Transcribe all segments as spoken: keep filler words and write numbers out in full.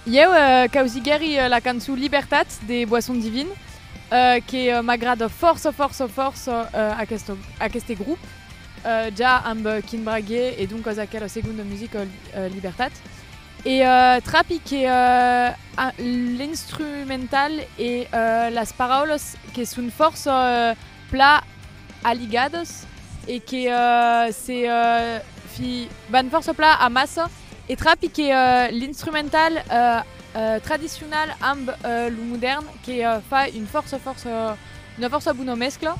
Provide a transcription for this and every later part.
Ieu, eh, causiguèri, eh, la cançon Libertat de Boisson Divine, eh, que, eh, m'agrada fòrça, fòrça, fòrça, eh, aqueste, aqueste grop, eh, ja amb, eh, Quin Braguer e doncas aquela segonda musica, eh, Libertat. E, eh, trapi que, eh, a, l'instrumental e, eh, las paraulas que son fòrça, eh, plan aligadas e que, eh, se, eh, fi-, van fòrça plan amassa e trapi que, eh, l'instrumental, eh, eh, tradicional amb, eh, lo modèrn que, eh, fa un fòrça, fòrça, una fòrça bona mescla.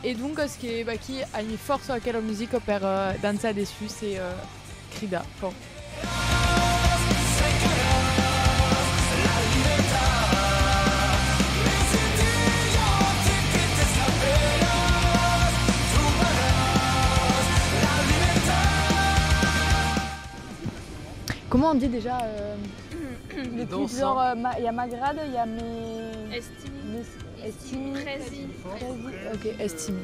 E doncas que vaquí aimi fòrça aquela musica per, eh, dançar dessús e, eh, cridar fòrt. Comment on dit déjà, euh, le truc, genre, euh, ma-, il y a m'agrada, il y a mes... Estimi. Mes-, estimi. Cresi. Cresi, ok, estimi.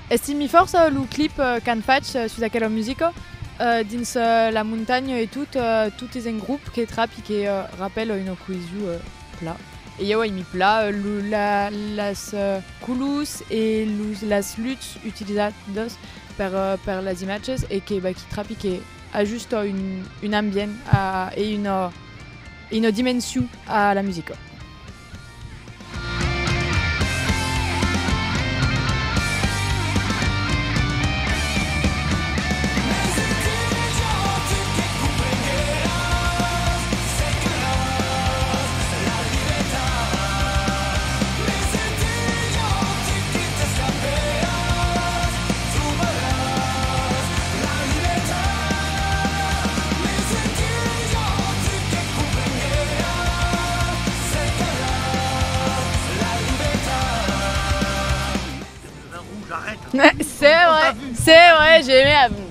Estimi fòrça lo clip, eh, qu'an fach, eh, sus aquela musica, eh, dins, eh, la montanha e tot, eh, totes en grop que trapi que, eh, rapèla una coesion, eh, plan. E ieu aimi plan, eh, lo, la, las, eh, colors e los, las lutz utilizadas per, eh, per las imatges e que, bah, que trapi que ajusta un, un ambient a, e una, e una dimension a la musica. C'est vrai, c'est vrai, j'ai aimé avant.